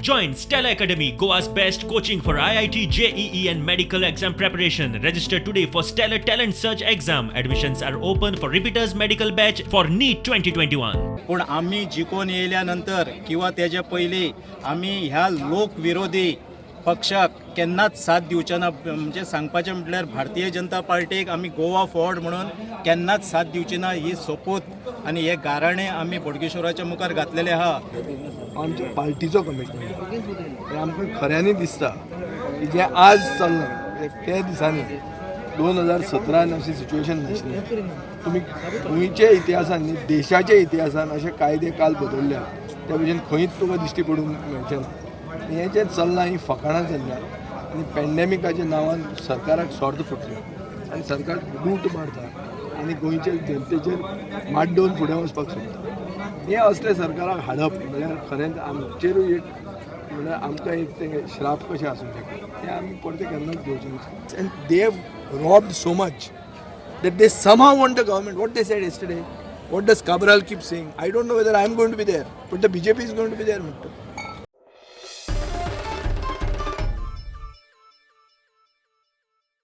Join Stellar Academy, Goa's best coaching for IIT, JEE, and medical exam preparation. Register today for Stellar Talent Search exam. Admissions are open for repeaters medical batch for NEET 2021. पूण आमी जिखून येयल्या नंतर किंवा तेज्या पयलीं आमी ह्या लोकविरोधी पक्षाक केन्नाच साथ दिवचे ना. म्हणजे सांगपाचें म्हटल्यार भारतीय जनता पार्टीक आमी गोवा फॉरवर्ड म्हणून केन्नाच साथ दिवची ना ही सोपूत आनी हे गाराणें आमी बोडगेश्वराच्या मुखार घातलेलें आहा. आमच्या पार्टीचो कमिटमेंट आनी आमकां खऱ्यांनी दिसता की जें आज चल्लां ते दिसांनी 2017न अशी सिच्युएशन नाशिल्लें. तुमी गोंयच्या इतिहासान न्ही, देशाच्या इतिहासान अशे कायदे काल बदलल्या त्या भशेन खंयच तुका दिश्टी पडूंक मेळचें ना. आनी हें जें चल्लां ही फकाणां चल्ल्या आनी पॅन्डेमिकाच्या नांवान सरकाराक सोर्त फुटली आनी सरकार लूट मारता आनी गोंयचे जनतेचेर माड्डोवन फुडें वचपाक सोदता. हें असलें सरकाराक हाडप म्हणल्यार खरेंच आमचेरूय एक म्हणल्यार आमकां एक तें श्राप कशें आसूंक शकता, तें आमी परतें केन्नाच घेवचें ना. And they have robbed so much that they somehow want the government. What they said yesterday, what does Cabral keep saying? "I don't know whether I am going to be there, but the BJP is going to be there," म्हणटा.